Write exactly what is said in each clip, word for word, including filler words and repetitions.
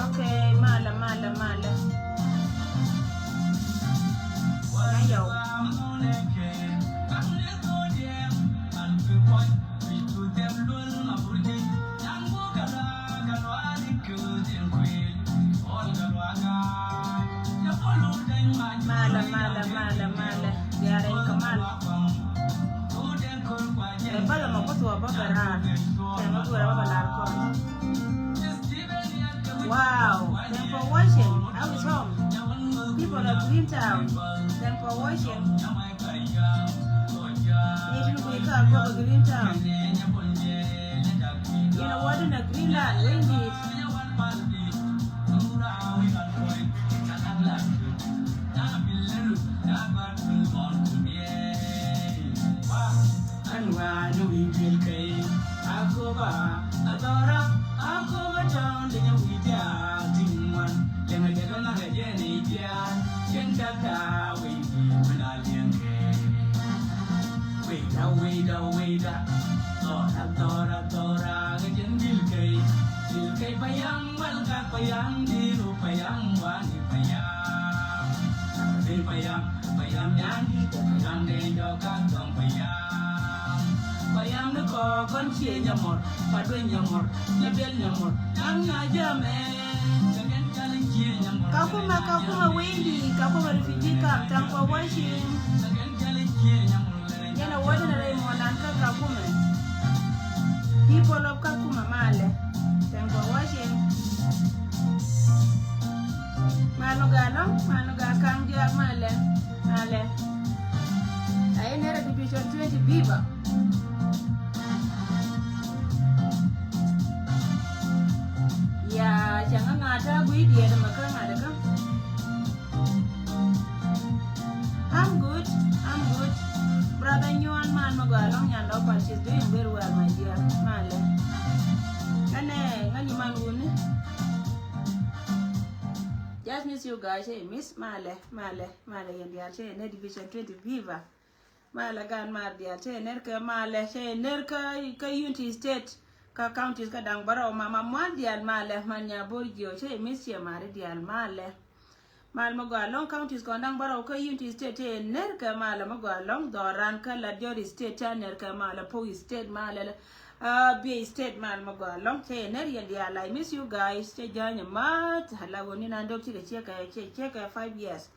Okay, malɛ, malɛ, malɛ. Ayo. Malɛ, malɛ, malɛ, malɛ. Diaal rɛy kɛ mal. Ɛ, bädɛ mɔ kuth wä bä bɛ raar. Tɛmɛ guɛrɛ bä bɛ lar kɔn. Wow, thank for watching. How is home? People of Green Town, thank for watching. Ni tin kui̱ ka kɔk Green Town. Inɔ wä din a Green Land, Wayndit. Kakuma, Kakuma Wayndit, Kakuma refugee camp, thank for watching. Yɛn a wä din a rɛy muɔnan kä Kakuma. People of Kakuma, malɛ. Thank for watching. Mal mi gaa lɔŋ, mal mi gaa kaŋ diaal, malɛ, malɛ. A yɛn nɛrɛ Division twenty, viva. Ya, cɛ ŋa ŋa̱ ta̱a̱ gui̱diɛn mɛ kä ŋa̱ dɛ kä. I'm good, I'm good. Brother Nyuan, mal mi gɔaa ɛlɔ̱ŋ, Nyandɔk, but she's doing very well, my dear. Malɛ. Ŋänɛ, ŋäni man wuni. Just miss you guys, hey, miss, malɛ, malɛ, malɛ, yɛn diaal, hey, nɛ Division twenty, viva. Malɛ gan mar diaal, cɛ ner kɛ malɛ, cɛ ner kä, kä Unity State, kä counties kä da̱ŋ bärɔw, ma, ma mual diaal malɛ, man nya bor jiɔ, cɛ miss cɛ mari diaal malɛ. Mal mi gɔaa lɔŋ counties kɔn da̱ŋ bärɔw kä Unity State, cɛ ner kɛ malɛ mi gɔaa lɔŋ dhɔran kä Lat Jɔri State, cɛ ner kɛ malɛ Pok State malɛ, uh, Bay State mal mi gɔaa lɔŋ, cɛ ner yɛn diaal, I miss you guys, cɛ jany math, ala woni nan dok cikɛ ciɛ kɛ, ciɛ, ciɛ kɛ five years.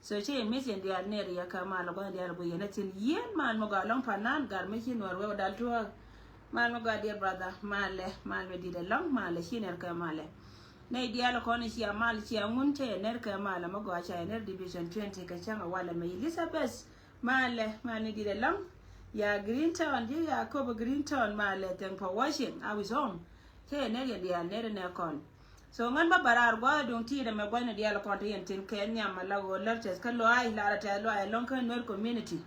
So ci yɛ miss yɛn diaal ner yɛ kä mal gua̱n diaal guiy yɛn a thin yien mal mi gɔaa lɔŋ panan gar mi ci nuɔr wek dal tuɔɔk. Mal mi gɔaa dear brother malɛ, mal mi dit ɛlɔŋ malɛ, ci ner kɛ malɛ. Nɛy diaal kɔn cia mal cia ŋun cɛ yɛ ner kɛ malɛ mi gɔaa, ca yɛ ner Division twenty kɛ cäŋ a walɛ mɛ Elizabeth malɛ, mal mi dit ɛlɔŋ. Ya Green Town, di ya Kobo Green Town malɛ, thank for watching, I was home. Cɛ yɛ ner yɛn diaal ner nɛ kɔn. So ŋän bä bä raar gua̱a̱th duŋ ti̱i̱t ɛmɛ gua̱cnɛ diaal kɔn ti yɛn tin kɛ nhiam ala ɣöö lär tɛth kä lɔaac, lar a tɛth lɔaac ɛlɔ̱ŋ kä Nuer community.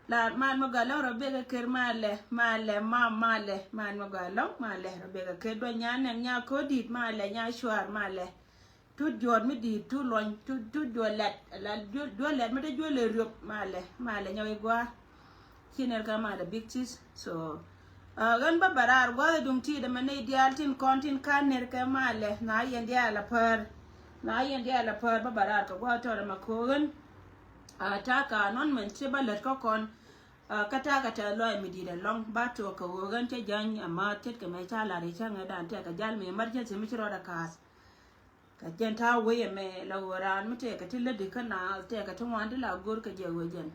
Lar mal mi gɔaa lɔ̱ŋ Rebecca Ker malɛ, malɛ, mam malɛ, mal mi gɔaa lɔ̱ŋ malɛ Rebecca Ker, duɔ̱c nyan nɛn nya ko̱di̱t malɛ, nya cuaar malɛ. Tut juɔ̱ɔ̱t mi di̱i̱t, tut luɔ̱ny, tut, tut juɔ̱ɔ̱t lɛt, la juɔ̱-, juɔ̱ɔ̱t lɛt mi te juɔ̱ɔ̱t lɛ riöp malɛ, malɛ nya wi̱i̱ gua̱a̱r. Ci ner kä malɛ big sis. So Ɣän bä bä raar gua̱a̱th duŋ ti̱i̱t ɛmɛ nɛy diaal tin kɔn tin ka̱n ner kɛ malɛ. Na yɛn diaal a pär. Na yɛn diaal a pär bä bä raar kɛ gua̱a̱th tɔl ɛmɛ ko̱o̱k ɣän. Ta̱a̱ ka nɔn mɛn ci bä lät kä kɔn. Kä ta̱a̱ kɛ tɛth lɔaac mi di̱i̱t ɛlɔ̱ŋ ba tuɔɔk kɛ ɣöö ɣän cä jäny ɛmä thiet kɛ mɛ ca la̱r i̱ cä ŋädan tɛk kɛ jal mi emergency mi ci rɔɔdɛ kaath. Kɛ jɛn ta̱a̱ wec ɛmɛ la ɣöö raan mi tɛkɛ ti lätdi kä naath tɛkɛ ti ŋuan ti la go̱r kɛ jɛ ɣöö jɛn.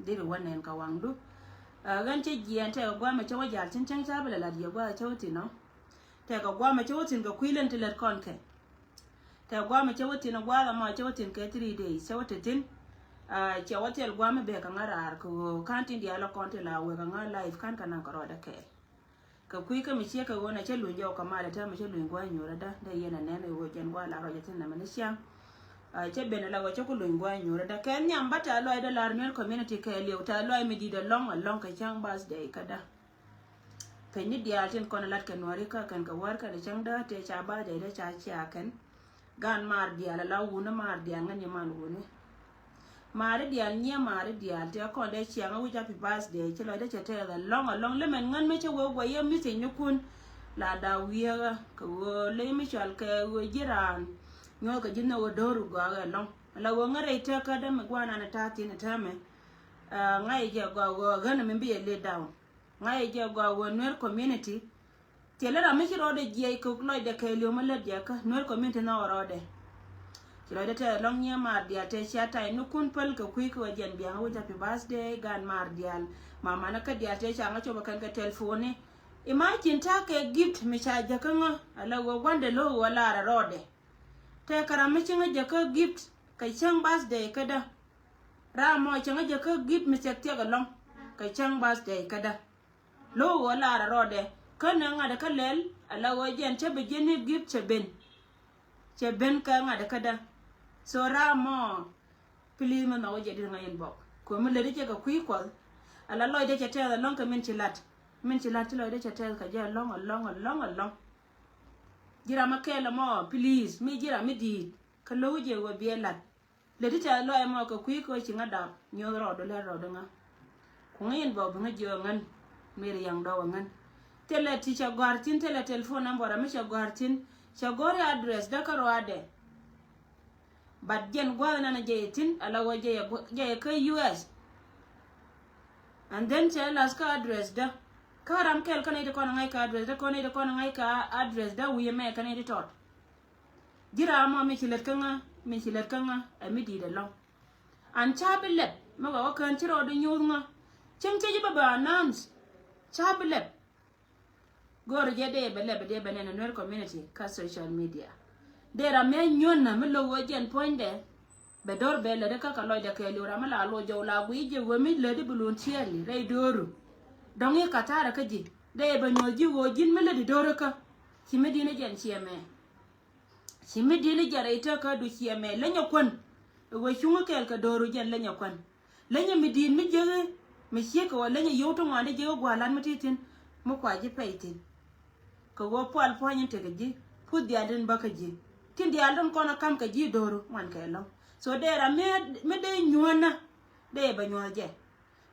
Diri wä nɛn kɛ waŋdu. Ɣän cä jiɛɛn tɛkɛ gua̱a̱mɛ cä wä jal tin cäŋ ca bi la lat yɛ gua̱a̱th cä wä thin ɔ. Tɛkɛ gua̱a̱mɛ cä wä thin kɛ kui̱ län ti lät kɔn kɛ. Tɛkɛ gua̱a̱mɛ cä wä thin ɔ gua̱a̱th ɛmɔ cä wä thin kɛ three days cä wä te thin. Cɛ wä thil gua̱a̱mɛ bek kɛ ŋa̱ raar kɛ ɣöö ka̱n tin diaal ɔ kɔn ti la wek kɛ ŋa̱ life ka̱n kɛ naŋ kɛ rɔɔdɛ kɛɛl. Kɛ kui̱ kä mi ciek kɛ ɣöö na cä luny jɔw kɛ mal ɛ täämɛ cä luny gua̱a̱c nyuurä dä dee yɛn ɛ nɛn ɛ ɣöö jɛn gua̱a̱c la rɔc ɛ thi̱n nɛmɛ ni ciaŋ. Cä ben ɛ la ɣöö cä ku luny gua̱a̱c nyuurä dä kɛn nhiam bä tɛ̈th lɔaac dee lar Nuer community kɛɛliw tɛ̈th lɔaac mi di̱i̱t ɛlɔ̱ŋ ɛlɔ̱ŋ kɛ cäŋ birthday kä dä. Peny ni diaal tin kɔn ɛ lat kɛ Nuääri kä kɛn kɛ wäär kɛn ɛ cäŋ dä tëë ca birthday dee ca cia kɛn. Gan maar diaal ala wuni maar diaal ŋäni man wuni. Maari diaal nyiɛ maari diaal tëë kɔn dee ciaŋ a wi̱c happy birthday ci lɔcdä cɛ tɛth alɔŋ alɔŋ lɛ mɛn ŋän mi cä wee guɔ yɛ message ni kun. La da wiɛkä kɛ ɣöö ley mi cual kɛ ɣöö ji̱ raan. Nyuɔth kɛ ji̱ nhök ɣöö do̱r gɔaa ɣɛ alɔŋ ala ɣöö ŋä rɛy tëkä dämi guanan a ta̱a̱ thi̱n a täämɛ. Ŋa̱c jɛ gɔaa ɣöö ɣän mi bi yɛ let down. Ŋa̱c jɛ gɔaa ɣöö Nuer community. Thilɛ ram mi ci rɔɔdɛ jiɛc kɛ lɔcdɛ kɛɛliw mi lät jɛ kä Nuer community nhɔk rɔɔdɛ. Ci lɔcdɛ tɛth lɔŋ nyiɛ maar diaal tɛth cia tay ni kun päl kɛ kui̱ kɛ wä jiɛn biaŋ wä japi birthday gan maar diaal. Mamanä kä diaal tɛth ca ŋä copä kɛn kɛ telephone ni. Imagine ta̱a̱ kɛ gift mi ca jäkä ŋä ala ɣöö gua̱ndɛ lo̱k ɣöö lar ɛ rɔɔdɛ. Tɛth kɛ ram mi ci ŋä jäkä gift kɛ cäŋ birthday kädä. Ram mɔ cä ŋä jäkä gift mi thiɛk thiɛk ɛlɔŋ kɛ cäŋ birthday kädä. Lo̱k ɣöö lar ɛ rɔɔdɛ kä nɛ ŋa̱t kä lɛl ala ɣöö jɛn cä bi ji̱n ni gift cɛ ben. Cɛ ben kä ŋa̱t kä dä. So ram mɔ please mi nhɔk wä jɛ dit ŋa̱c inbox. Kuɛ mi lätdi jɛ kɛ kui̱ kuɔth ala lɔcdɛ cɛ tɛth ɛlɔ̱ŋ kɛ min ci la̱t. Min ci la̱t ci lɔcdɛ cɛ tɛth kɛ jɛ ɛlɔ̱ŋ ɛlɔ̱ŋ ɛlɔ̱ŋ ɛlɔ̱ŋ. Ji̱ ram mi kɛɛl ɛmɔ please mi ji̱ ram mi di̱i̱t kä lo̱k wä jɛ wä biɛ la̱t. Leti tɛth lɔaac mɔ kɛ kui̱ kä ci ŋä dap nyuɔth rɔɔdu lɛr rɔɔdu ŋä. Ku ŋä in bɔ bi ŋä jiök ŋän. Meri yaŋ dɔwä ŋän. Thilɛ ti cɛ gɔ̱a̱r thi̱n thilɛ telephone number ami cɛ gɔ̱a̱r thi̱n. Cɛ go̱ri address dä kä rɔadɛ. But jɛn gua̱a̱th nan jɛ yɛ thi̱n ala wä jɛ yɛ kä U S. And then cɛ lath kä address dä. Kä ram kɛl kä nɛy ti kɔn ŋa̱c kä address dä kɔn nɛy ti kɔn ŋa̱c kä address dä wi̱i̱ mɛ kä nɛy ti tɔt. Ji̱ ram mɔ mi ci lät kä ŋä mi ci lät kä ŋä ɛ mi di̱i̱t ɛlɔ̱ŋ. An ca bi lɛp mi wä wä kään ci rɔɔdu nyuuth ŋä. Cieŋ cä ji̱ bä bä announce. Ca bi lɛp. Go̱o̱ri jɛ dee bɛ lɛp dee bɛ nɛn ɛ Nuer community kä social media. Dee ram mi anyuɔ̱n nä mi lo̱k wä jɛn puɔ̱nydɛ. Bɛ do̱r bɛ lätdä kä kɛ lɔcdɛ kɛɛliw ram mi la loc jɔw la guiy ji̱ ɣöö mi lätdi bi luun ciɛɛli rɛy do̱ru. Dɔ̱ŋ i̱ ka̱tharä kä ji̱ dee bɛ nyuɔ̱th ji̱ ɣöö ji̱n mi lätdi do̱rä kä. Ci mi di̱n i̱ jɛn ciɛ mɛ. Ci mi di̱n i̱ jɛn rɛy tëkä du ciɛ mɛ länyɛ kuän. Ɣöö cuŋä kɛɛl kɛ do̱ru jɛn länyɛ kuän. Länyɛ mi di̱i̱t mi jiäk mi ciek kɛ wä länyɛ yio̱w ti ŋuan ti jiäk gua̱a̱r lat mi ti thi̱n. Mi kua ji̱ pɛy thi̱n. Kɛ ɣöö pual pua̱ny in tekɛ ji̱ puth diaal tin bä kä ji̱. Tin diaal tin kɔn a ka̱m kɛ ji̱ do̱ru ŋuan kɛ lɔ̱ŋ. So dee ram mi dee nyuɔ̱nä. Dee bɛ nyuɔ̱th jɛ.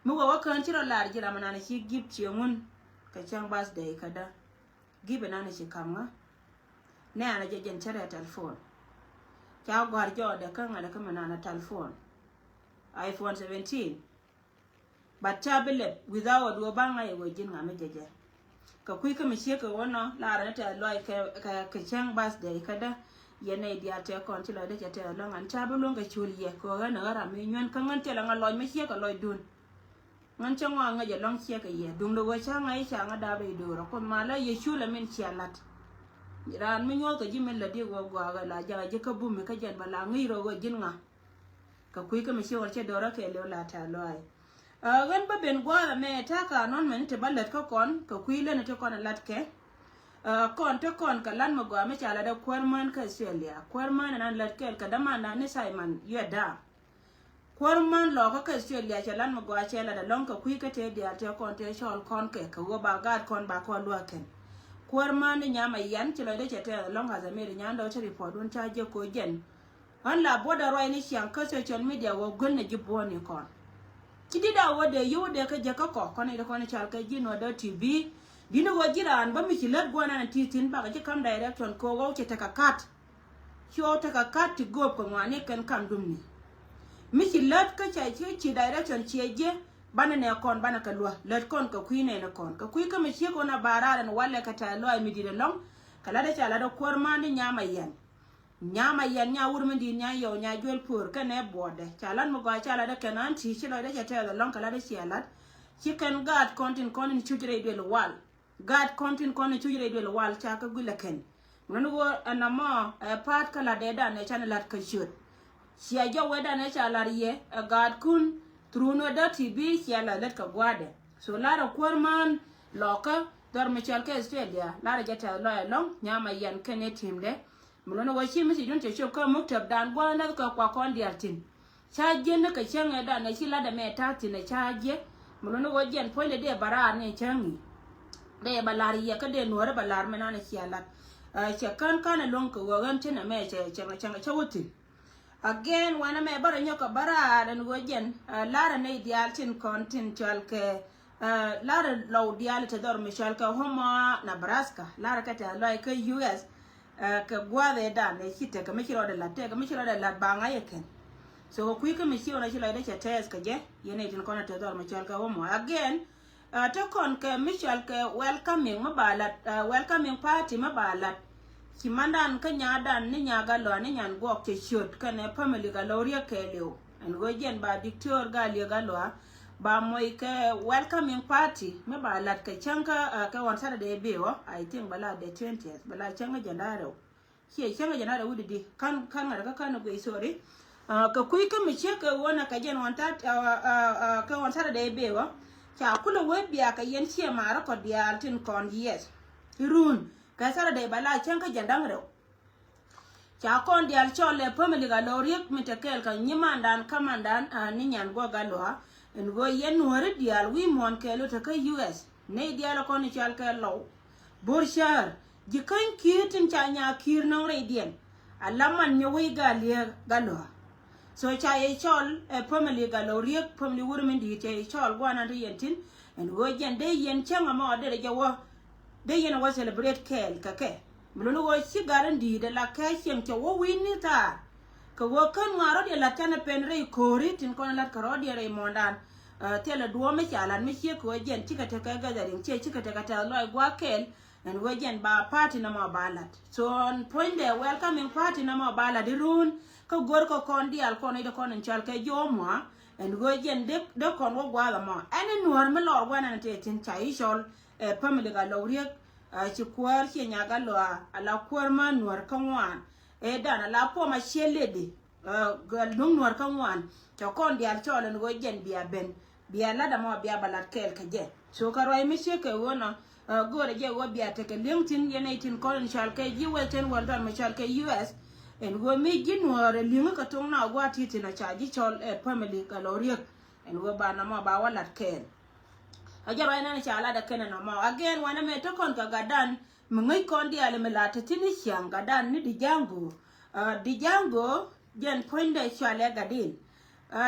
Mi wä wä kään ci rɔ lar ji̱ ram anan ci gift ciɛ ŋun. Kɛ cäŋ birthday kädä. Gift anan ci ka̱m ŋä. Nɛ an a jɛ jɛn cä rɛ telephone. Ca gɔ̱a̱r jɔɔdɛ kä ŋa̱t kä mi nan a telephone. iPhone seventeen. But ca bi lɛp without wä baŋ a yɛ wä ji̱n ŋa mi jɛ jɛ. Kɛ kui̱ kä mi ciek kɛ wä nɔ lar ni tɛth lɔc kɛ kɛ cäŋ birthday kädä. Yɛn nɛy diaal tɛk kɔn ci lɔcdä cɛ tɛth lɔŋ an ca bi luäŋ kɛ cul yɛ kɛ ɣän ɣän ram mi nyuɛn kä ŋän thilɛ ŋa lɔc mi ciek kɛ lɔcdun. Ŋän cä ŋɔak ŋäc ɛlɔ̱ŋ ciɛ kɛ yɛ duŋdɛ ɣöö ca ŋa̱c ca ŋä dap rɛy do̱r ɛ kuoth malä yɛ cu lɛ min cia la̱t. Raan mi nyuɔ̱th kɛ ji̱ min lät diɛ ɣöö gua̱a̱k ɛ la jakä ji̱ kä bumi kä jɛn bä la ŋi̱i̱c rɔ ɣöö ji̱n ŋa. Kɛ kui̱ kä mi ci ɣɔl cɛ do̱r ɛ kɛ liw la tɛ̈th lɔaac. Ɣän bä ben gua̱a̱th ɛmɛ ta̱a̱ ka nɔn mɛn ti bä lät kä kɔn kɛ kui̱ län ti kɔn ɛ la̱t kɛ. Kɔn te kɔn kɛ la̱t mi gɔaa mi ca la̱t ɛ kuäär män kä Australia kuäär män ɛnan lät kɛɛl kɛ dämandan ni Simon Yuɛtda. Kuäär män lɔkä kä Australia cɛ lat mi gɔaa cɛ lat ɛlɔ̱ŋ kɛ kui̱ kä tëë diaal tëë kɔn tëë cɔɔl kɔn kɛ kɛ ɣöö ba gaat kɔn ba kɔn luäk kɛn. Kuäär män ni nyam a yian ci lɔcdä cɛ tɛth ɛlɔ̱ŋ as a meri nyandɔ ci report wun ca jɛ koc jɛn. Ɣän la buɔ̱t a ruac ni ciaŋ kä social media wä guän ni ji̱ buɔ̱n ni kɔn. Ci dit a wä dee yio̱w dee kä jɛ kä kɔ kɔn i̱ dee kɔn i̱ cal kɛ ji̱ nuɔ̱t dee T V. Di̱t ni ɣöö ji̱ raan bä mi ci lät gua̱n ɛn a ti thi̱n bakɛ ci ka̱m direction kɛ ɣöö cɛ tekɛ ka̱t. Ci ɣöö tekɛ ka̱t ti gööp kɛ ŋɔaani kɛn ka̱m dumni. Mi ci lät kä ca ci ci direction ciɛ jiɛ banɛ nɛ kɔn banɛ kɛ luäk lät kɔn kɛ kui̱ nɛn kɔn kɛ kui̱ kä mi ciek ɣöö na ba raar ɛn walɛ kɛ tɛ̈th lɔaac mi di̱t ɛlɔ̱ŋ. Kɛ lat ɛ ca lat ɛ kuäär man ni nyam a yɛn. Nyam a yɛn nya wur mi di̱i̱t nya yɔw nya juel puur kɛn ɛ buɔɔdɛ ca lat mi gɔaa ca lat ɛ kɛn an ti ci lɔcdɛ cɛ tɛɛth ɛlɔ̱ŋ kɛ lat ɛ cia lat. Ci kɛn gaat kɔn tin kɔn in cuc rɛy duel wal. Gaat kɔn tin kɔn in cuc rɛy duel wal ca kä guil ɛ kɛn. Ŋän ɣöö ɛn amɔ ɛ pa̱a̱t kä lat dee dan ɛ can lat kä ciöt. Cia jɔw wee dan ɛ ca lat yɛ ɛ gaat kun. Through ni dɔ̱ ti bi cia la lät kɛ gua̱a̱dɛ. So lar ɛ kuäär man lɔkä dhɔr mi cɔal kɛ Australia lar ɛ jɛ tɛth lɔc ɛlɔ̱ŋ nyam a yɛn kɛn ɛ ti̱mdɛ. Mi luni ɣöö ci mi ci dun cɛ cop kä muktab dan gua̱a̱n nath kɛ kua kɔn diaal thi̱n. Ca jiɛ ni kɛ cäŋ ɛ dan ɛ ci lat ɛmɛ ta̱a̱ thi̱n ɛ ca jiɛ. Mi luni ɣöö jiɛn puɔ̱nydɛ dee bɛ raar ni cäŋ i̱ dee bɛ lar yɛ kä dee nuɔ̱ɔ̱ri bɛ lar mi nan ɛ cia lat. Cɛ kän kän ɛ luäŋ kɛ ɣöö ɣän cin ɛmɛ cɛ cɛ cɛ cɛ wä thi̱n. Again wanɛ mɛ bärɛ nyɔk kɛ bä raar ɛn ɣöö jɛn larɛ nɛy diaal tin kɔn tin cɔal kɛ larɛ lɔw diaal te dhɔr mi cɔal kɛ Omaha, Nebraska larɛ kɛ tɛth lɔac kä U S. Kɛ gua̱a̱th ɛ dan ɛ ci tekɛ mi ci rɔɔdɛ la̱t tekɛ mi ci rɔɔdɛ la̱t ba ŋa̱c ɛ kɛn. So kɛ kui̱ kä mi ci ɣän ɛ ci lɔcdɛ cɛ tɛth kɛ jɛ yɛn nɛy tin kɔn ɛ te dhɔr mi cɔal kɛ Omaha again. Te kɔn kɛ mi cɔal kɛ welcoming mi ba lat, welcoming party mi ba lat. Ci mandan kä nyadan ni nya Gatluak ni nyan guɔk cɛ ciöt kɛnɛ family Gatluak Riek kɛɛliw. Ɛn ɣöö jɛn ba diktor Gatliek Gatluak ba moc kɛ welcoming party mi ba lat kɛ cäŋ kä kɛ ɣɔn Saturday bi wä, I think ba la the twentieth ba la cäŋ kä jɛn da̱rɛw. Ciɛ cäŋ ɛ jɛn a rɛ wi̱cdɛ di ka̱n ka̱n ŋa̱t kä ka̱n ɛ guiy, sorry. Kɛ kui̱ kä mi ciek kɛ ɣöö nɛ kɛ jɛn ɣɔn tat kɛ ɣɔn Saturday bee ɣä. Ca kulɛ wee bia kɛ yɛn ciɛ maarä kɔ diaal tin kɔn yiɛth. Irun kɛ Saturday ba la cäŋ kä jɛn da̱ŋ rɛw. Ca kɔn diaal cɔl ɛ family Gatluak Riek mi te kɛɛl kɛ nyimandan kamandan ni nyan guɔ Gatluak. Ɛn ɣöö yɛn nuɔ̱ɔ̱ri diaal wi̱i̱ muɔ̱ɔ̱n kɛɛl ɣöö te kä U S nɛy diaal ɛ kɔn i̱ cɔal kɛ lɔw. Bo̱r cäär ji̱ käny ki̱i̱r tin ca nyaa ki̱i̱r nöŋ rɛydiɛn. A la man nyɛ wec Gatliek Gatluak. So ca yɛ cɔl ɛ family Gatluak Riek family wur min di̱i̱t ca yɛ cɔl guanan te yɛn tin. Ɛn ɣöö jɛn dee yɛn cäŋ ɛmɔ derɛ jɛ wä. Dee yɛn ɛ wä celebrate kɛɛl kɛ kɛ mi luni ɣöö ci gat in di̱i̱t ɛ la kɛ cieŋ cɛ wä wi̱i̱ni thaar. Kɛ ɣöö kän ŋɔaa rɔ̱diɛn la̱t canɛ pen rɛy ko̱ri tin kɔn in la̱t kɛ rɔ̱diɛn rɛy muɔ̱ɔ̱ndan. Thilɛ duɔ̱ɔ̱p mi ca la̱t mi ciek kɛ ɣöö jɛn cikɛ tekɛ gathering ciɛ cikɛ tekɛ tɛth lɔc gua̱a̱k kɛɛl. Ɛn ɣöö jɛn ba party nɔmɔ ba la̱t so ɛn puɔ̱nydɛ welcoming party nɔmɔ ba la̱t iruun. Kä go̱r kɛ kɔn diaal kɔn i̱ dee kɔn in cɔal kɛ ji̱ Omaha. Ɛn ɣöö jɛn dee kɔn wä gua̱a̱th ɛmɔ ɛn in nuɔ̱ɔ̱r mi lɔɔr gua̱n ɛn tëë thi̱n ca i̱ cɔl. Ɛ family Gatluak Riek. Ci kuäär ciɛ nyak Gatluak a la kuäär mä nuɔ̱ɔ̱r kä ŋuan. Ɛ dan a la puɔm a ciɛ lady. Gal duŋ nuɔr kä ŋuan. Cɛ kɔn diaal cɔɔl ɛn ɣöö jɛn bia ben. Bia lat ɛmɔ bia ba lat kɛɛl kɛ jɛ. So kɛ ruac mi ciek kɛ ɣöö nɔ go̱o̱rɛ jɛ ɣöö bia tekɛ li̱eŋ thi̱n yɛn nɛy tin kɔn in cɔal kɛ ji̱ wɛl tin wäl dhɔr mi cɔal kɛ U S. Ɛn ɣöö mi ji̱ nuɔɔr ɛ li̱eŋ kɛ thoŋ na gua̱a̱th ti thi̱n ɔ ca ji̱ cɔl ɛ family Gatluak Riek. Ɛn ɣöö ba nɔmɔ ba wä lat kɛɛl. A jɛ ruac nɛn ca lat ɛ kɛn ɛ nɔmɔ again wanɛ mɛ te kɔn kɛ gatdan. Mi ŋäc kɔn diaal mi la te thi̱n i̱ ciaŋ gatdan ni Dijaŋgo. Dijaŋgo jɛn puɔ̱nydɛ cualɛ gatdin.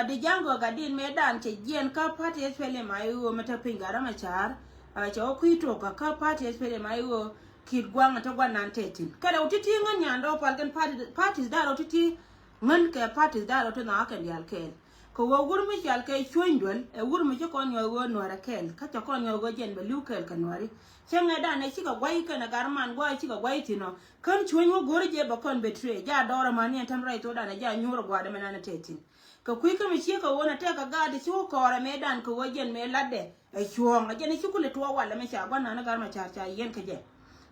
Dijaŋgo gatdin mëë dan cɛ jiɛn kä party S P L M I O mi te piny gat ram a ca̱a̱r. Cɛ wä kui̱ tok kä party S P L M I O ki̱t gua̱a̱ŋ te gua̱nan te thi̱n kɛ rɛw ti̱ti̱ ŋän nyandɔ pal kɛn party, parties da̱r rɛw ti̱ti̱. Ŋän kɛ parties da̱r rɛw ti nhɔakä kɛn diaal kɛɛl. Kɛ ɣöö wur mi cɔal kɛ Cuɔ̱ny Duel ɛ wur mi ci kɔn nyuɔth ɣöö nuäärä kɛɛl kä cɛ kɔn nyuɔth ɣöö jɛn bɛ li̱w kɛɛl kɛ nuääri. Cäŋɛ danɛ cikɛ guay kɛnɛ gat man guay cikɛ guay thi̱n ɔ. Kän Cuɔ̱ny wä go̱ri jɛ bɛ kɔn betray ja dɔɔr ɛmani ɛn tɛm rɛy thokdan ɛ ja nyuur ɛ gua̱a̱r ɛmɛ nanɛ tɛth thi̱n. Kɛ kui̱ kä mi ciek kɛ ɣöö nɛ tɛk kɛ gaat ci wä kɔɔr ɛmɛ dan kɛ ɣöö jɛn mëë latdɛ. Ɛ cuɔ̱ɔ̱ŋ ɛ jɛn i̱ ci kulɛ tuɔɔk walɛ mi ca gua̱n na̱n i̱ gar ma ca̱r ca yiɛn kä jɛ.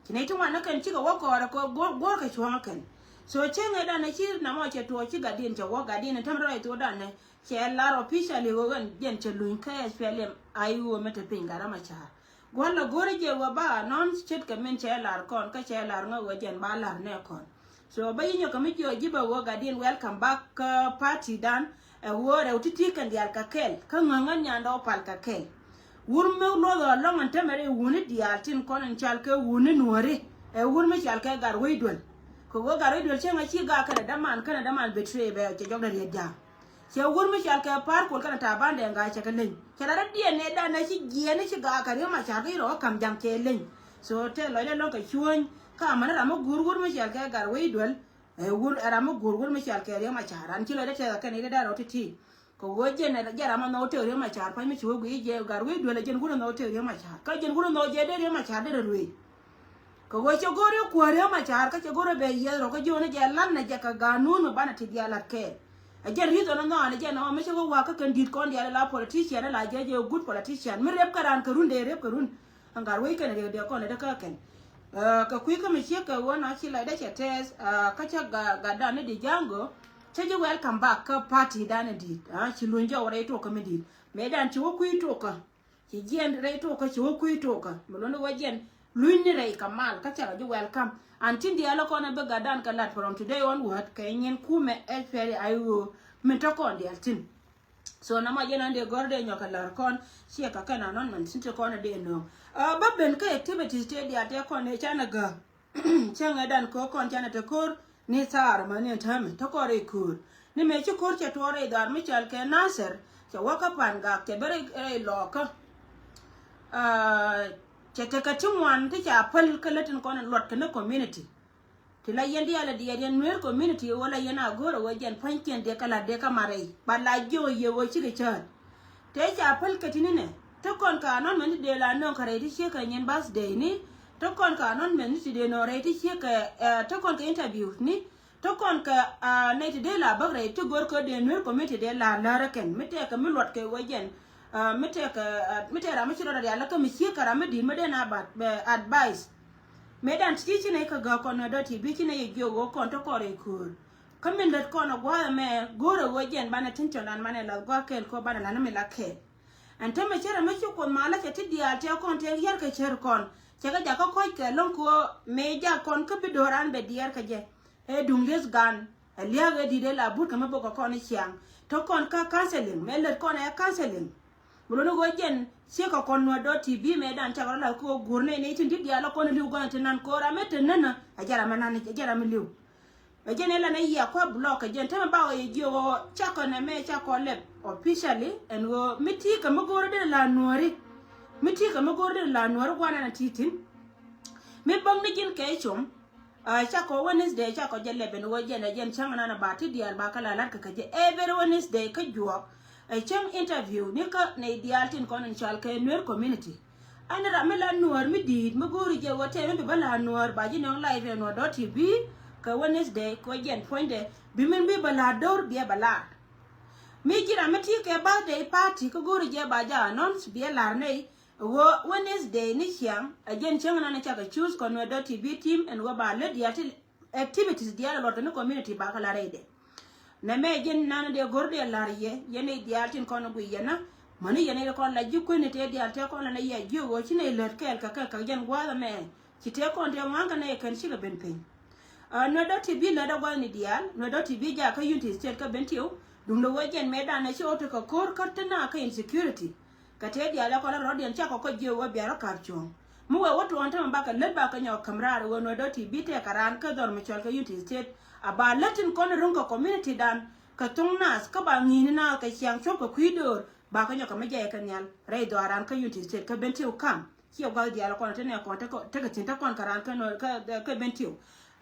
Ci nɛy ti ŋuan ni kɛn cikɛ wä kɔɔrɛ kɛ guɔ̱r guɔ̱r kɛ cuɔ̱ɔ̱ŋ kɛn. So cäŋɛ danɛ ci namɔ cɛ tuɔɔk ci gatdiɛn cɛ wä gatdiɛn in tɛm rɔy thokdan nɛ cɛ lar officially ɣöö ɣän jɛn cɛ luny kä S P L M I O mi te piny gat ram a ca̱r. Gua̱n lɛ go̱r i̱ jɛ ɣöö ba announce ce̱tkɛ min cɛ lar kɔn kä cɛ lar ŋä ɣöö jɛn ba lar nɛ kɔn. So bä yi nyɔk kɛ mi jiɔ ji̱ bɛ ɣöö gatdiɛn welcome back kä party dan. Ɛ ɣöö rɛw ti̱ti̱ kɛn diaal kɛ kɛl kä ŋäŋä nyandɛ wä pal kɛ kɛl. Wur mi luɔth ɣä lɔŋ ɛn tämɛ rɛy wuni diaal tin kɔn in cal kɛ wuni nuɔ̱ri. Ɛ wur mi cal kɛ gat wec duel. Kɛ ɣöö gat wec duel cäŋ ɛ ci gak kɛnɛ däman kɛnɛ däman betray bɛ cɛ jɔkdɛ riet ja̱a̱. Cɛ wur mi cɔal kɛ Pa̱a̱r Kuɔl kɛnɛ Taban Dɛŋ Gai cɛ kɛ leny. Cɛ la rɔ diɛn nɛ dan nɛ ci jiɛn ni ci gaak kɛ Riek Machar kɛ rɔ kam jaŋ cɛ leny. So tɛ lɔcdɛ lɔŋ kɛ cuɔ̱ny. Ka mani ram mi guur wur mi cɔal kɛ Gatwec Duel. Ɛ wur ɛ ram mi guur wur mi cɔal kɛ Riek Machar. An ci lɔcdɛ tɛth kɛn i̱ dee rɔ ti̱ti̱. Kɛ ɣöö jɛn ɛ jɛn ram mi nhɔk tëk Riek Machar pa̱ny mi ci wä guiy jɛ Gatwec Duel ɛ jɛn wur nhɔk tëk Riek Machar. Kä jɛn wur nhɔk jɛ dee Riek Machar dee rɛ ruëëc. Kɛ ɣöö cɛ go̱o̱r i̱ kuäär Riek Machar kä cɛ go̱o̱r i̱ bɛ yieth rɔ kä jiɔn i̱ jɛ lat nɛ jɛ kɛ ganun mi banɛ ti diaal lat kɛɛl. Ɛ jɛn reason ɛ nhɔaani jɛn ɛ ɣöö mi cɛ wä wakä kɛn di̱t kɔn diaal ɛ la politician ɛ la jɛ jɛ good politician mi rep kɛ raan kɛ run dee rep kɛ run. Ɛn Gatwec kɛn riɛk dee kɔn ɛ dee kä kɛn. Ɛ, kɛ kui̱ kä mi ciek kɛ ɣöö na ci lɔcdɛ cɛ tɛth, ɛ, kä cä ga- gatdan ni di ja̱ŋ gö. Cä ji̱ welcome back kä party dan ɛ di̱t. Ɛ, ci luny jɔw rɛy tuɔkä mi di̱t. Mëë dan ci wä kui̱ tuɔkä. Ci jiɛn rɛy tuɔkä ci wä kui̱ tuɔkä. Mi luɔ̱n wä jiɛn luny ni rɛy kɛ mal kä cɛ kɛ ji̱ welcome. An tin diaal kɔn a bi gatdan kɛ lat from today onward kɛ nyin kumɛ ɛ pɛri ay ɣöö min tɔ kɔn diaal tin. So na ma jɛn an dee gɔ̱r dee nyɔk kɛ la̱r kɔn ciɛ kɛ kɛn announcement tin ti kɔn a dee nööŋ. Ɛ, bä ben kä activities tëë diaal tëë kɔn ëë canɛ gäk. Cäŋ ɛ dan kɛ kɔn canɛ te ko̱r ni thaar mäni ɛn täämɛ te kɔn rɛy ko̱r. Ni mëë ci ko̱r cɛ tuɔɔk rɛy dhɔaar mi cɔal kɛ Nasir cɛ wä kä Pangak cɛ ben rɛy, rɛy lɔɔkä. Ɛ, cɛ tekɛ ti ŋuan ti ca päl kä lät tin kɔn in luɔt kɛ ni community. Ti la yɛn diaal a diɛɛr yɛn Nuer community wä la yɛn a go̱o̱r a wä jɛn pua̱nykiɛn dee kä la̱t dee kä mat rɛy. Ba la jiök a yiëë wä cikɛ cäät. Tëë ca päl kɛ ti̱ni nɛ. Te kɔn kɛ announcement ti dee la nöŋ kɛ rɛy ti ciek kɛ nyin birthday ni. Te kɔn kɛ announcement ti dee nöŋ rɛy ti ciek kɛ, ɛ, te kɔn kɛ interview ni. Te kɔn kɛ, ɛ, nɛy ti dee la bäk rɛy ti go̱r kä dee Nuer community dee la lär kɛn. Mi tɛkɛ mi luɔt kɛ wä jɛn. Ɛ, mi tɛkɛ, ɛ, mi tɛkɛ ram mi ci rɔ rial lä kä mi ciek kɛ ram mi di̱i̱t mi dee na bat, ɛ, advice. Mëë dan ti ci nɛy kä gäk kɔn nɛ dɔ̱ ti bi ci nɛy yɛ jiök ɣöö kɔn te kɔn rɛy köör. Kä min lät kɔn ɛ gua̱a̱th ɛmɛ go̱o̱rɛ ɣöö jɛn banɛ tin cɔndan manɛ lath gua̱a̱th kɛɛl kɛ ɣöö banɛ la̱t ni mi la kɛɛl. Ɛn tämɛ cärɛ mi ci Kuoth malä cɛ ti diaal tëë kɔn tëë yär kɛ cär kɔn. Cɛ kɛ jakä kɔc kɛ lo̱ŋ kɛ ɣöö mëë jak kɔn kä bi do̱ran bɛ diɛɛr kɛ jɛ. Ɛ duŋ lieth gan. Ɛ lia̱a̱k ɛ di̱t ɛ la but kɛ mi bok kɛ kɔn i̱ ciaŋ. Te kɔn kä counseling. Mëë lät kɔn ɛ counseling. Mi luɔ̱ni ɣöö jɛn ciek kɛ kɔn nuɔ̱t dɔ̱ ti bi mëë dan cakɛ rɔ la̱th kɛ ɣöö guur nɛy nɛy tin di̱t diaal ɛ kɔn li̱w gɔ̱n ti nan ko̱r amɛ te nänä. Ɛ jɛn ram mi nan, ɛ jɛn ram mi li̱w. Ɛ jɛn ɛ lan ɛ yiɛk kua̱ block kɛ jɛn tämɛ ba ɣɔɔ yɛ jiök ɣöö cakɔ nɛmɛ cakɔ lɛp officially ɛn ɣöö mi ti̱i̱ kɛ mi go̱o̱ri dee la nuɔ̱ɔ̱ri. Mi ti̱i̱ kɛ mi go̱o̱ri dee la nuɔ̱ɔ̱ri gua̱n ɛn a ti̱i̱ thi̱n. Mi bäŋ ni ji̱n kɛ com. Ɛ cakɔ Wednesday cakɔ jɛ lɛp ɛn ɣöö jɛn ɛ jɛn cäŋ ɛnan ɛ ba ti diaal ba kä la la̱t kɛ kɛ jɛ every Wednesday kä juɔk. Ɛ cäŋ interview ni kä nɛy diaal tin kɔn in cɔal kɛ Nuer community. Ɛn ram mi la nuɔ̱ɔ̱r mi di̱i̱t mi go̱o̱ri jɛ wä tɛm mi bi bä la nuɔ̱ɔ̱r ba ji̱ nɔŋ live ɛ nuɔ̱ɔ̱r dɔ̱ ti bi kɛ Wednesday kɛ jɛn puɔ̱nydɛ bi min bi bä la do̱r biɛ bä la. Mi ji̱ ram mi ti kɛ birthday party kä go̱o̱ri jɛ ba jɛ announce biɛ lar nɛy ɣöö Wednesday ni ciaŋ ɛ jɛn cäŋ nan cakɛ choose kɔn nuɔ̱ɔ̱r dɔ̱ ti bi team ɛn ɣöö ba lät diaal ti activities diaal luɔt kɛ ni community ba kä la rɛydɛ. Nɛ mɛ jɛn nan dee go̱r dee la̱r yɛ yɛn i̱ diaal tin kɔn gui yɛn na. Mäni yɛn i̱ kɔn la ji̱ kueni tëë diaal tëë kɔn la nɛ yɛ jiök ɣöö ci nɛ lät kɛɛl kɛ kɛ kɛ jɛn gua̱a̱th ɛmɛ. Ci tëë kɔn tëë ŋua̱n kɛ nɛ yɛ kɛn cikɛ ben piny. Nuɛ dɔ̱ ti bi lät ɛ gua̱a̱th ni diaal nuɛ dɔ̱ ti bi jaak kä Unity State kä ben tiw. Duŋ dee wee jɛn mɛ dan ɛ ci ɣɔw tekɛ ko̱r kä te na kä insecurity. Kɛ tëë diaal ɛ kɔn rɔ̱diɛn cakɔ kɔ jiök wä bia rɔ ka̱p cuɔ̱ɔ̱ŋ. Mi wee wä tuɔɔn tämɛ bakɛ lät bakɛ nyɔk käm raar ɣöö nuɛ dɔ̱ ti bi tɛɛkɛ raan kä dhɔr mi cɔl kɛ Unity State. A ba lät tin kɔn ruŋ kɛ community dan kɛ thoŋ nath kä ba ŋi̱i̱ni naath kɛ ciaŋ cuɔ̱p kɛ kui̱ döör bakɛ nyɔk kɛ mi jɛyɛ kɛ nhial rɛy dhɔaaran kä Unity State kä ben tiw kam. Ciɛ gua̱th diaal kɔn te nɛ kɔn tekɛ thi̱n te kɔn kɛ raan kä nuɛ kä, kä ben tiw.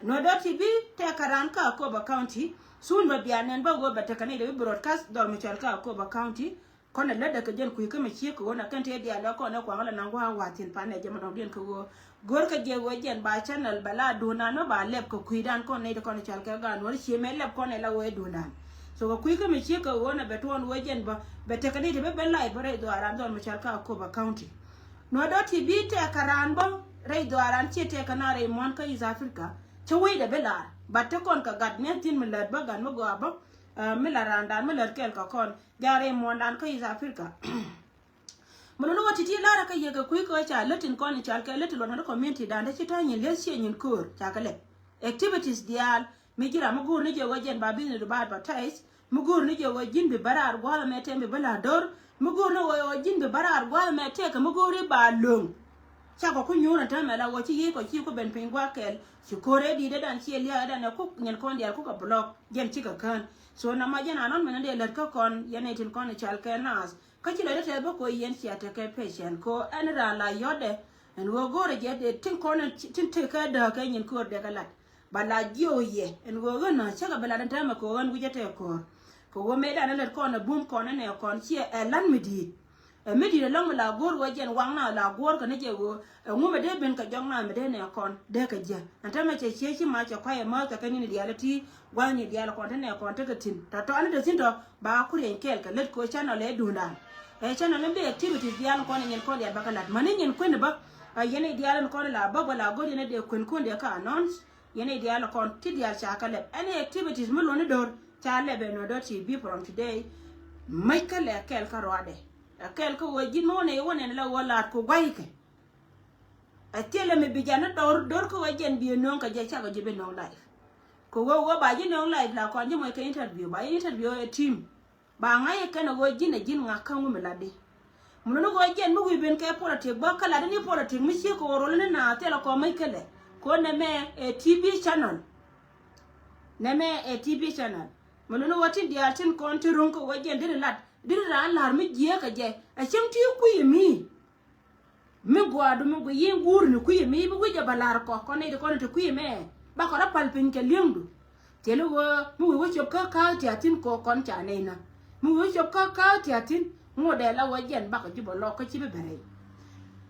Nuɛ dɔ̱ ti bi tɛɛkɛ raan kä Akobo County. Sun bä bia nɛn bä ɣöö bɛ tekɛ ni dee bi broadcast dhɔr mi cɔl kä Akobo County. Kɔn ɛ lätdɛ kɛ jɛn kui̱ kä mi ciek kɛ ɣöö na kɛn tëë diaal ɛ kɔn ɛ kuaŋ lɛ naŋ gua̱a̱k wa̱a̱ thi̱n pan ɛ jɛ mɛ dɔ̱ŋ diɛn kɛ ɣöö go̱r kɛ jɛ ɣöö jɛn ba channel bɛ la duundan mɛ ba lɛp kɛ kui̱dan kɔn nɛy ti kɔn cal kɛ gaat nuɔ̱ɔ̱ri cie mɛ lɛp kɔn ɛ la ɣöö ɛ duundan. So kɛ kui̱ kä mi ciek kɛ ɣöö na bɛ tuɔɔn ɣöö jɛn bä bɛ tekɛ ni ti bä ben live bä rɛy dhɔaaran dhɔr mi cal kä Akobo County. Nuɔ̱ɔ̱r dɔ̱ ti bi tɛɛkɛ raan bä rɛy dhɔaaran ciɛ tɛɛkɛ na rɛy muɔ̱ɔ̱n kä East Africa. Cä wecdɛ bi lar ba te kɔn kɛ gat mi̱eth thi̱n mi lät bä gat mi gɔaa bä. Mi la raandan mi lät kɛɛl kɛ kɔn. Ja̱ rɛy muɔ̱ɔ̱ndan kä East Africa. Mi luni wä ti̱ti̱ la̱rä kä yɛ kɛ kui̱ kɛ ca lät tin kɔn i̱ cal kɛ lät ti luɔt ŋäri community dan te ci ta̱a̱ nyin li̱eth ciɛ nyin köör ca kɛ lɛp. Activities diaal mi ji̱ ram mi go̱o̱r ni jɛ wä jɛn ba business du ba advertise. Mi go̱o̱r ni jɛ wä ji̱n bi bä raar gua̱a̱th ɛmɛ tɛm bi bä la̱r do̱r. Mi go̱o̱r ni wä ji̱n bi bä raar gua̱a̱th ɛmɛ tɛk kɛ mi go̱o̱r i̱ ba lo̱ŋ. Cakɔ ku nyuur ɛn täämɛ la wä ci yiëë kɔ ci ku ben piny gua̱a̱k kɛl. Ci ko̱r ɛ di̱t ɛ dan ci ɛ lia̱a̱ ɛ dan ɛ kuk nyin kɔn diaal kukɛ block jɛn cikɛ kään. So na ma jɛn anan mɛn ɛ dee lät kä kɔn yɛn ɛ tin kɔn ɛ cal kɛ naath. Kä ci lɔcdä tɛth bä kɔ yɛn cia tekɛ pecɛn kɔ ɛn raan la yɔtdɛ. Ɛn ɣöö go̱o̱rɛ jɛ dee tin kɔn tin tekɛ dääk kɛ nyin ko̱r dee kɛ lat. Ba la jiöö yɛ ɛn ɣöö ɣän nä cäkɛ bi lat ɛn täämɛ kɛ ɣöö ɣän wi̱cä tɛɛ ko̱r. Kɛ ɣöö mëëdan ɛ lät kɔn ɛ bum kɔn ɛn ɛ kɔn ciɛ ɛ lan mi di̱i̱t. Ɛ mi di̱i̱t ɛlɔ̱ŋ mi la go̱o̱r ɣöö jɛn waŋna la go̱o̱r kɛ ni jɛ ɣöö ɛŋu mi dee ben kɛ jɔk na mi dee nɛ kɔn dee kɛ jiɛ. Ɛn täämɛ cɛ ciec ci ma cɛ kuay ɛmääth kɛ kɛ ni̱n diaal ti gua̱thni diaal kɔn te nɛ kɔn tekɛ thi̱n tɔ̱tɔ̱ ɛn te thi̱n tɔ ba ku riɛny kɛɛl kɛ lät kɛ ɣöö channel ɛ duundan. Ɛ channel in bi activities diaal kɔn in nyin kɔn diaal ba kɛ la̱t mäni nyin kueni bä. Ɛ yɛn i̱ diaal in kɔn la bä bä la go̱r yɛn i̱ dee kuen kueni dee ka announce. Yɛn i̱ diaal kɔn ti diaal ca kɛ lɛp ɛn i̱ activities mi luɔ̱ni do̱r ca lɛp ɛ nɔ dɔ̱r ci bi from today. Mäc kä lɛ kɛɛl kä ruaadɛ. Ɛ kɛɛl kä ɣöö ji̱n mi wä nɛ i̱ wä nɛn la ɣöö la̱a̱t ku gua̱ykɛ. Ɛ thilɛ mi bi jɛn ni dor dor kä wee jɛn bi nööŋ kɛ jɛ cakɔ ji̱ bi nööŋ live. Kɛ wee wee ba ji̱ nööŋ live la kɔn ji̱ mɔc kɛ interview ba ji̱ interview ɛ team. Ba ŋa̱c kɛn ɛ wee ji̱n ɛ ji̱n ŋa̱k kä ŋu mi lat di. Mun ni wee jɛn mi wi̱i̱ ben kɛ politic bä kä lat ni politic mi ciek kɛ wee rol ni na thilɛ kɔn mec kɛ lɛ. Kɛ wee nɛmɛ ɛ T V channel. Nɛmɛ ɛ T V channel. Mun ni wee tin diaal tin kɔn ti ro̱ŋ kɛ wee jɛn diri lat diri raan la̱r mi jiee kɛ jɛ ɛ cieŋ ti kui̱ mi. Mi gua̱a̱du mi gui yin guur ni kui̱ mi bi wi̱c ɛ ba la̱r kɔ kɔn nɛy ti kɔn ti kui̱ mɛ. Ba kɔ rɔ pal piny kɛ li̱eŋdu. Thil ɣöö mi wi̱i̱ wä cop kä ka̱a̱k tia̱thi̱n kɔ kɔn ca nɛy na. Mi wi̱i̱ wä cop kä ka̱a̱k tia̱thi̱n ŋot dɛ la wä jɛn bakɔ ji̱ bä lɔk kä ci bi bɛ rɛy.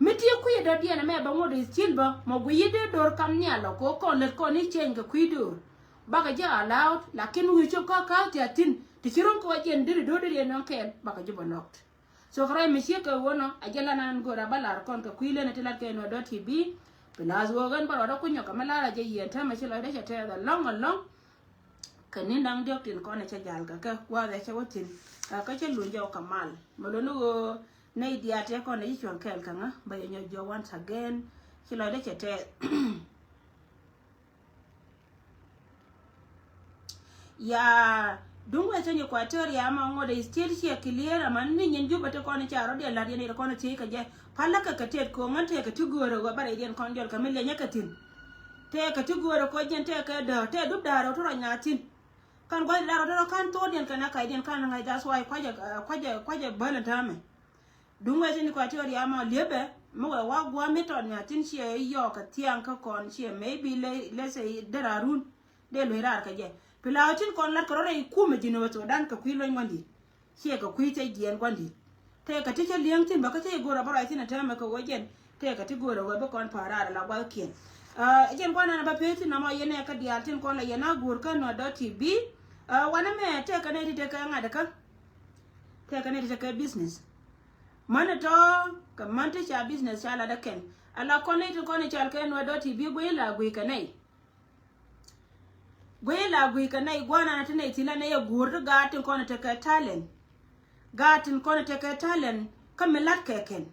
Mi ti kui̱ dɔ̱diɛn ɛmɛ bä ŋot i̱ thil bä mɔ gui yi dee do̱r kam nhial lɔ kɔ kɔn lät kɔn i̱ ceny kɛ kui̱ do̱r. Bakɔ ji̱ allowed lakin mi wi̱i̱ cop kä ka̱a̱k tia̱thi̱n ti ci ro̱ŋ kɛ wä jɛn deri do̱r deri ɛn nɔŋ kɛɛl bakɔ ji̱ bä lɔk. So kɛ ruac mi ciek kɛ ɣöö nɔ a jɛ lan an go̱o̱r a bä lar kɔn kɛ kui̱ leni ti lat kɛ nuɔ̱t dɔ̱t ti bi. Pi lath ɣöö ɣän bä ruɔdä kunyɔk kɛ mi lar a jɛ yieen täämɛ ci lɔcdä cɛ tɛɛth alɔ̱ŋ alɔ̱ŋ. Kɛ ni̱n da̱ŋ diɔ̱k tin kɔn ɛ cɛ jal kɛ kɛ gua̱a̱th ɛ cɛ wä thi̱n. Ɛ kä cä luny jɔw kɛ mal mɛ loni ɣöö nɛy diaal tëë kɔn ɛ ci cuɔ̱ŋ kɛɛl kɛ ŋä bä yɛ nyɔk jiɔ once again. Ci lɔcdä cɛ tɛɛth. Ya duŋ wecä ni Equatoria ma ŋot i̱ still ciɛ clear ama ni nyin Juba ti kɔn i̱ ca rɔ̱diɛn la̱t yɛn i̱ kɔn i̱ thiec kɛ jɛ. Palä kɛ kɛ tet ko̱ŋ ŋän tëë kɛ ti göörä wä bärɛ i̱ diɛn kɔn jɔl kɛ mi liɛnyä kɛ thi̱n. Tëë kɛ ti göörä ko̱ jiɛn tëë kɛ däär tëë dup da̱a̱r rɔ ti rɔ nya̱a̱ thi̱n. Kan gua̱c lar rɔ ti rɔ kan tho̱o̱diɛn kɛn a ka̱cdiɛn kan ŋa̱c that's why kuacɛ kuacɛ kuacɛ bäl in täämɛ. Duŋ wee tin Equatoria mɔ liepɛ mi wee wa gua̱a̱ mi tɔt nya tin ciɛ yɔɔk kɛ thiaŋ kä kɔn ciɛ maybe le le sɛ dera run. Dee luec raar kɛ jɛ pi la tin kɔn lat kɛ rɔ rɛy kumɛ ji̱n wee Sudan kɛ kui̱ luny gua̱n di̱t. Ciɛ kɛ kui̱ cɛ jiɛn gua̱n di̱t. Tëë kɛ ti cä li̱eŋ tin bä kä cä i̱ go̱o̱r a bä ruac tin a täämɛ kɛ wee jɛn tëë kɛ ti go̱o̱r a wee bi kɔn pa̱a̱r raar a la gua̱thkiɛn. Ɛ jɛn gua̱n an a bä pee tin nɔmɔ yɛn ɛ kä diaal tin kɔn la yɛn a go̱o̱r kä nuɔt dɔ̱t ti bi. Ɛ wanɛ mɛ tëë kɛ nɛy ti tëë kɛ ŋa̱t kä tëë kɛ nɛy ti tëë kɛ business. Män tɔ̱ kɛ män ti ca business ca lat ɛ kɛn. Ala kɔn ni ti kɔn i̱ cal kɛ nuɛ dɔ̱t ti bi guiy la guiy kɛ nɛy. Guiy la guiy kɛ nɛy gua̱a̱r nan ti nɛy ti la nɛy ɛ guur ti gaat tin kɔn i̱ tekɛ talent. Gaat tin kɔn i̱ tekɛ talent kä mi lat kɛ kɛn.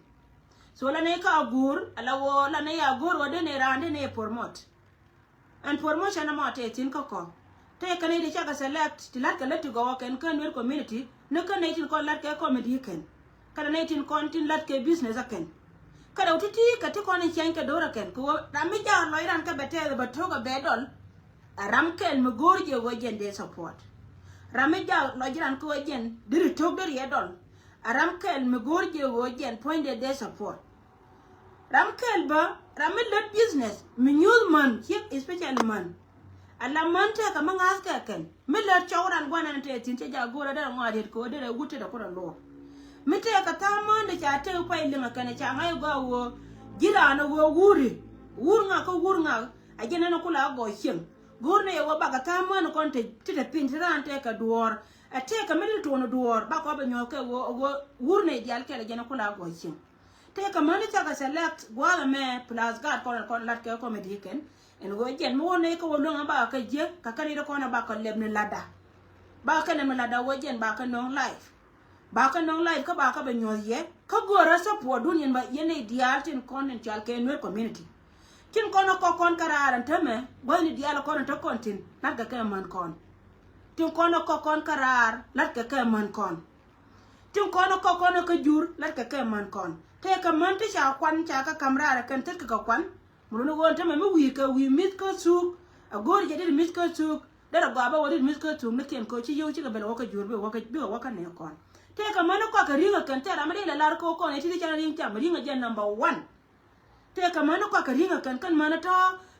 So la nɛy kä a guur ala wä la nɛy a guur wä dee nɛy raan dee nɛy promote. Ɛn promotion ɛmɔ tëë thi̱n kä kɔ. Tëë kɛn i̱ ti cakɛ select ti la̱t kɛ lät ti gɔwä kɛn kä Nuer community ni kä nɛy tin kɔn la̱t kɛ comedy kɛn. Kä nɛy tin kɔn tin la̱t kɛ business ɛ kɛn. Kä dɔw ti̱ti̱ kɛ ti kɔn in ciɛny kɛ do̱r ɛ kɛn kɛ ɣöö ram mi jaak lɔc ran kä bɛ tɛth bɛ to̱k ɛ bɛ dɔl. Ɛ ram kɛl mi go̱o̱r jɛ ɣöö jɛn dee support. Ram mi jaak lɔc ran kä ɣöö jɛn deri to̱k deri ɛ dɔl. Ɛ ram kɛl mi go̱o̱r jɛ ɣöö jɛn puɔ̱nydɛ dee support. Ram kɛl bä ram mi lät business mi nyuth män ciek especially män. Ala män tëëkä mi ŋa̱th kɛ kɛn mi lät cɔw ran gua̱n ɛn tëë thi̱n cɛ jaak go̱o̱rä derɛ ŋɔaadiet kɛ ɣöö derɛ wut tëdɛ kurɛ luɔk. Mi tëëkä tha̱a̱ŋ män de ca tëë pay liŋ ɛ kɛn ca ŋa̱c ɛ gɔaa ɣöö ji̱ raan ɛ ɣöö wuri wur ŋak kä wur ŋak. A ji̱n ɛn ɛ kula ɛ gɔɔy cieŋ go̱o̱r ni ɛ ɣöö bakɛ tha̱a̱ŋ män kɔn ti ti te piny ti raan tëëkɛ duɔ̱ɔ̱r. Ɛ tëëkä mi ti tuɔɔn duɔ̱ɔ̱r bakɔ bɛ nyuɔ̱th kɛ ɣöö ɛ ɣöö wur ni diaal kɛl ɛ ji̱n ɛ kula ɛ gɔɔy cieŋ. Tëëkɛ mäni cakɛ select gua̱a̱th ɛmɛ plus gaat kɔn kɔn lat kɛ comedy kɛn. Ɛn ɣöö jɛn mi wä nɛy kä wä luäŋ ɛ bakɛ jiäk kɛ kɛn i̱ ti kɔn ɛ bakɛ lɛp ni latda. Bakɛ lɛp ni latda wä jɛn bakɛ nöŋ live. Bakɛ nöŋ live kä bakɛ bɛ nyuɔ̱th yɛ kä go̱o̱rä support dun yɛn ba yɛn nɛy diaal tin kɔn in cɔal kɛ Nuer community. Tin kɔn ɛ kɔk kɔn kä raar ɛn tämɛ gua̱thni diaal kɔn in te kɔn tin latkɛ kɛ män kɔn. Tin kɔn ɛ kɔk kɔn kä raar latkɛ kɛ män kɔn. Tin kɔn ɛ kɔk kɔn ɛ kä jur latkɛ kɛ män kɔn. Tëëkɛ män ti ca kuan ca kä ka̱m raar ɛ kɛn thit kɛ kɛ kuan. Mi luni ɣöö ɛn tämɛ mi wi̱i̱ kɛ wi̱i̱ mi̱th kä thuuk. A go̱o̱ri jɛ dit mi̱th kä thuuk. Derɛ gɔaa bä wä dit mi̱th kä thuuk ni kiɛn kɛ ɣöö ci yio̱w cikɛ bɛl wä kä juur bikɛ wä kä, bikɛ wä kä nɛɛ kɔn. Tëëkɛ män ni kɔakɛ ri̱ŋ ɛ kɛn thɛɛr ram mi dee lɛ lar kä wä kɔn ɛ ti di can ri̱ŋ cam ri̱ŋ ɛ jɛ number one. Tëëkɛ män ni kɔakɛ ri̱ŋ ɛ kɛn kɛn män ni tɔ̱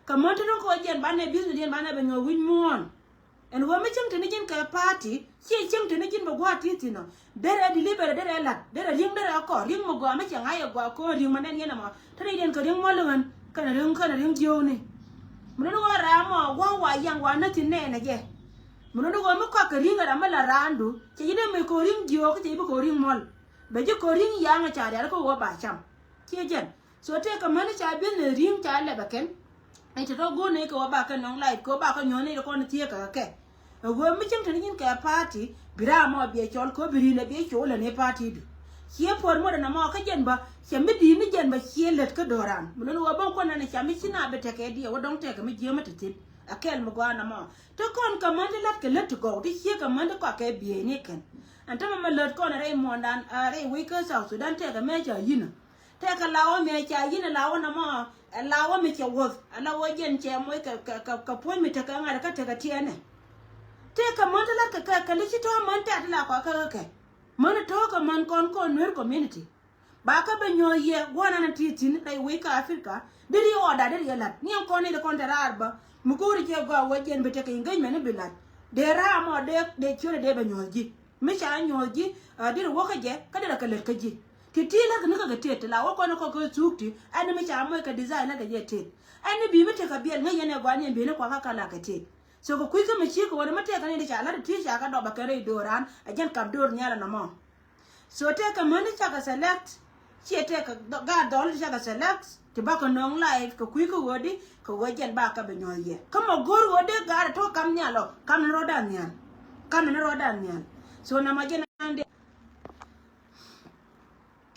kɛ män ti ni kɛ wä jiɛn banɛ business diɛn banɛ bɛ nyuɔ̱th wi̱c muɔ̱ɔ̱n. Ɛn ɣöö mi cieŋ teni ji̱n kɛ party, ciɛ cieŋ teni ji̱n bɛ gua̱a̱th ti thi̱n ɔ. Derɛ deliver, derɛ la̱t, derɛ ri̱ŋ, derɛ kɔr, ri̱ŋ mi gɔaa mi cɛ ŋa̱c ɛ gɔaa ko̱o̱n ri̱ŋ ma nɛn yɛn ɛmɔ. Te rɛy diɛn kɛ ri̱ŋ muɔl ɣän, kɛnɛ ri̱ŋ, kɛnɛ ri̱ŋ jiööni. Mi nöni ɣöö ram mɔ, gua̱a̱th wa yaŋ wa näthi̱n nɛɛnɛ jɛ. Mi nöni ɣöö mi kɔakɛ ri̱ŋ ɛ ram mi la raandu, cɛ ji̱ dee mi ko̱o̱n ri̱ŋ jiöök, cɛ ji̱ bi ko̱o̱n ri̱ŋ muɔl. Bɛ ji̱ ko̱o̱n ri̱ŋ yaŋ ɛ ca rial kä ɣöö ba cam. Ciɛ jɛn. So tëëkɛ män ca business ri̱ŋ ca lɛpɛ kɛn. Ɛ te tɔ go̱o̱r ni kɛ wä bakɛ nɔŋ life kɛ wä bakɛ nyuɔ̱n ni kɔn thieekä kɛ kɛ. Ɛ ɣöö mi cieŋ teni nyin kɛ party bi ram mɔ biɛ cɔl kɛ wä bi ri̱n ɛ biɛ col ɛ ni party du. Ciɛ puɔr muɔt ɛn ɛmɔ kä jɛn bä cɛ mi di̱i̱t ni jɛn bä ciɛ lät kä do̱ran mi lon wä bä kuɔn ɛn ɛ cam mi ci na bi tekɛ diɛ wä dɔ̱ŋ tekɛ mi jiäämä te thi̱n. Ɛ kɛl mi gɔaa ɛn ɛmɔ te kɔn kɛ män ti la̱t kɛ lät ti gɔw ti ciek kɛ män ti kɔakɛ bieyni kɛn. Ɛn tämɛ mɛ lät kɔn rɛy muɔ̱ɔ̱ndan, a rɛy wec kä South Sudan tɛkɛ mɛ ca yinä. Tɛkɛ lawä mɛ ca yinä lawä nɔmɔ, ɛ lawä mi cɛ wuɔth, ɛ lawä jɛn cɛ moc kɛ, kɛ, kɛ, kɛ puɔ̱ny mi tekɛ ŋa̱t kä tekɛ tiɛɛnɛ. Tëëkɛ män ti la̱t kɛ kɛ kɛn ti ci tɔ̱ män tɛ̈t ti la kɔakɛ kɛ kɛ. Män tɔ̱ kɛ män kɔn kɔn Nuer community. Ba kä bɛ nyuɔ̱th yɛ gua̱nan ti thi̱n rɛy wec kä Africa. Deri yɛ ɣɔda deri yɛ la̱t ni ɛn kɔn ni di kɔn te raar bä. Mi ko̱ri jɛ gɔaa wä jɛn bi tekɛ engagement ni bi la̱t. Dee raar mɔ dee dee ciötdɛ dee bɛ nyuɔ̱th ji̱. Mi ca nyuɔ̱th ji̱, a, deri wä kä jɛ kä deri kɛ lät kä ji̱. Ti ti la̱t kɛ ni kɛ kɛ tet ti la wä kɔn kɔ kɛ thuuk ti ɛn ni mi ca moc kɛ design la̱t kɛ jɛ tet. Ɛn ni bi mi tekɛ biɛl ŋäc yɛn ɛ gɔaa ni ɛn bi ni kuakä kä la kɛ tet. So kɛ kui̱ kä mi ci kɛ wä ni mi tekɛ ni di ca la̱t ti ca kɛ dɔp ɛ kɛ rɛy do̱ran ɛ jɛn kap do̱r nhial ɛn ɛmɔ. So tëëkɛ män ti cakɛ select, ciɛ tëëkɛ gaat dhɔl ti cakɛ select ti bakɛ nööŋ life kɛ kui̱ kä ɣöödi kɛ ɣöö jɛn bakɛ bi nyuɔ̱th yɛ. Kä mɔ go̱o̱r ɣöödi gaat tɔ̱ kam nhial ɔ, kam ni rɔ̱dan nhial. Kam ni rɔ̱dan nhial. So nɔmɔ jɛn an dee.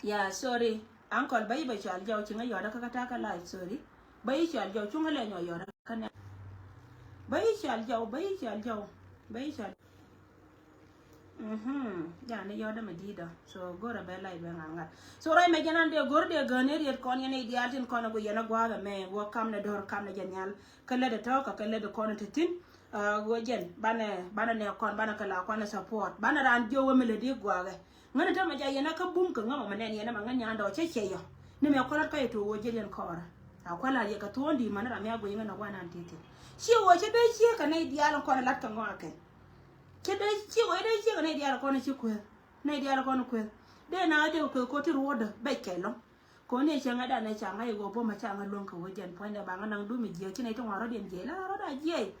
Yeah, sorry. Uncle, bä yi bɛ cual jɔw ci ŋä yɔ̱dä kä kä ta̱kä life, sorry. Bä yi cual jɔw cuŋä lɛ nyɔ yɔ̱dä kä nɛ. Bä yi cual jɔw, bä yi cual jɔw, bä yi cual. Mhm. Jana ni yɔ̱dä mɛ di̱i̱dä. So go̱rɛ bɛ lay bɛ ŋa̱ ŋa̱. So rɔy mɛ jɛn an dee go̱r dee gäni riet kɔn yɛn i̱ diaal tin kɔn a gui yɛn a gua̱a̱th ɛmɛ wä kam nɛ do̱r kam nɛ jɛ nhial. Kä lɛt ɛ tɔ̱ kä kä lɛt ɛ kɔn ɛ te thi̱n. A, wä jɛn banɛ, banɛ nɛ kɔn banɛ kɛ la kɔn ɛ support. Banɛ raan jiö wä mi lɛ di gua̱a̱kɛ. Ŋän ɛ täämɛ ja yɛn a kä bum kɛ ŋämɛ mɛ nɛn yɛn ɛmɛ ŋän nyan dɔɔk cɛ cɛ yɔ. Ni mɛ kɔn lat kä yɛ tuɔɔk wä jiɛl yɛn kɔɔrä. A kuɛ la yɛ kɛ thuɔ̱ɔ̱ŋ di̱i̱t mani ram ya guiy ŋän ɛ gua̱a̱th nan ti̱ti̱. Ciɛ wä cɛ dee ciek kɛ nɛy diaal kɔn ɛ lat kɛ ŋɔakɛ. Cɛ dee ciek wä cɛ dee ciek kɛ nɛy diaal kɔn ɛ ci kueth. Nɛy diaal kɔn ɛ kueth. Dee na dee kueth kɛ ti ruɔ̱dä bɛc kɛ lɔ̱ŋ. Kɔn ni cäŋ ɛ dan ɛ caŋ ɛ wä bom ɛ caŋ ɛ luäŋ kɛ wä jɛn puɔ̱nydɛ ba ŋä naŋ dumi jiɛk ci nɛy ti ŋuan rɔ̱diɛn jiɛk la rɔ̱da jiɛk.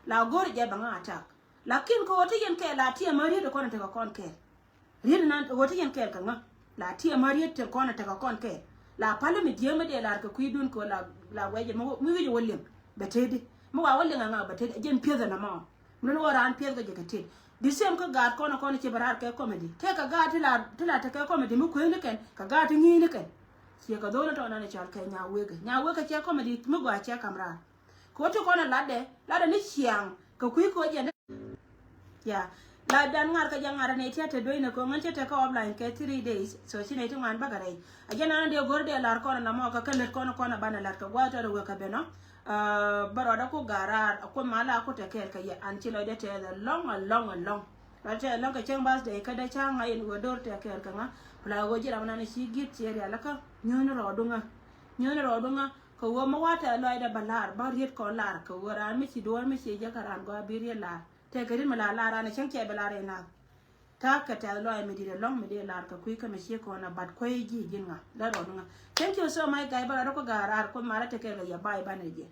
La go̱r jɛ bɛ ŋa̱ atak. Lakin kɛ ɣöö ti yɛn kɛɛl la tiɛm a riet kɔn tekɛ kɔn kɛɛl. Riet nan ɣöö ti yɛn kɛɛl kɛ ŋä. La tiɛm a riet kɔn tekɛ kɔn kɛɛl. La pali mi jiäk mi dee lar kɛ kui̱dun kɛ la, la wɛcɛ mi wi̱cɛ wä liŋ. Bɛ tëëdi. Mi wa wä liŋ a ŋa̱ bɛ tëëdi. Jɛn piɛth ɛn ɛmɔ. Mi luni wä raan piɛth kɛ jɛ kɛ tëëd. The same kä gaat kɔn kɔn ci bɛ raar kɛ comedy. Tëë kɛ gaat ti la, ti la tekɛ comedy mi kueeni kɛn. Kɛ gaat ti ŋi̱i̱ni kɛn. Ciɛ kɛ dho̱o̱ni tɔɔnani cɔal kɛ nyaa wekɛ. Nyaa wekɛ cɛ comedy mi gɔaa cɛ kam raar. Kɛ ɣöö ti kɔn ɛ latdɛ, latdɛ ni ciaŋ kɛ kui̱ kɛ ɣöö jɛn. Ya. La dan ŋa̱r kɛ jɛ ŋa̱r ni tiat te duec ni kɛ ɣöö ŋän cɛ tekɛ offline kɛ three days. So ci nɛy ti ŋuan bäkɛ rɛy. A jɛn an dee go̱r dee lar kɔn ɛ namɔ kɛ kä lät kɔn kɔn ɛ banɛ lat kɛ gua̱a̱th tɔt ɛ wek kɛ ben ɔ. Bä rɔɔdɛ ku ga̱r raar ɛ kuoth ma la ku tɛ kɛɛl kɛ yɛ an ci lɔcdɛ tɛth ɛ lɔŋ ɛ lɔŋ ɛ lɔŋ. Lɔcdɛ tɛth ɛ lɔŋ kɛ cäŋ birthday kädɛ ca ŋa̱c ɛn ɣöö do̱r tɛ kɛɛl kɛ ŋa̱. Pla ɣöö ji̱ ram nan ci gi̱t ci rialikä nyuuthni rɔɔdu ŋa̱. Nyuuthni rɔɔdu ŋa̱. Kɛ ɣöö mi wa tɛth lɔcdɛ bä la̱r bä riet kɔn la̱r kɛ ɣöö raan mi ci duɔ̱ɔ̱r mi ci jek kɛ raan gɔaa bi riet la̱r. Tëëkɛ riet mi la la̱r raan ɛ cäŋ cɛ bi la̱r in nath. Ta̱a̱ kɛ tɛth lɔc mi di̱t ɛlɔ̱ŋ mi dee la̱r kɛ kui̱ kä mi ci kɔn a bat kuey ji̱ ji̱n ŋa lät rɔɔdu ŋa. Thank you so much guy bä rɔɔdu kɔ ga̱a̱r raar kuoth malä tekɛ kɛ yɛ bay banɛ jɛ.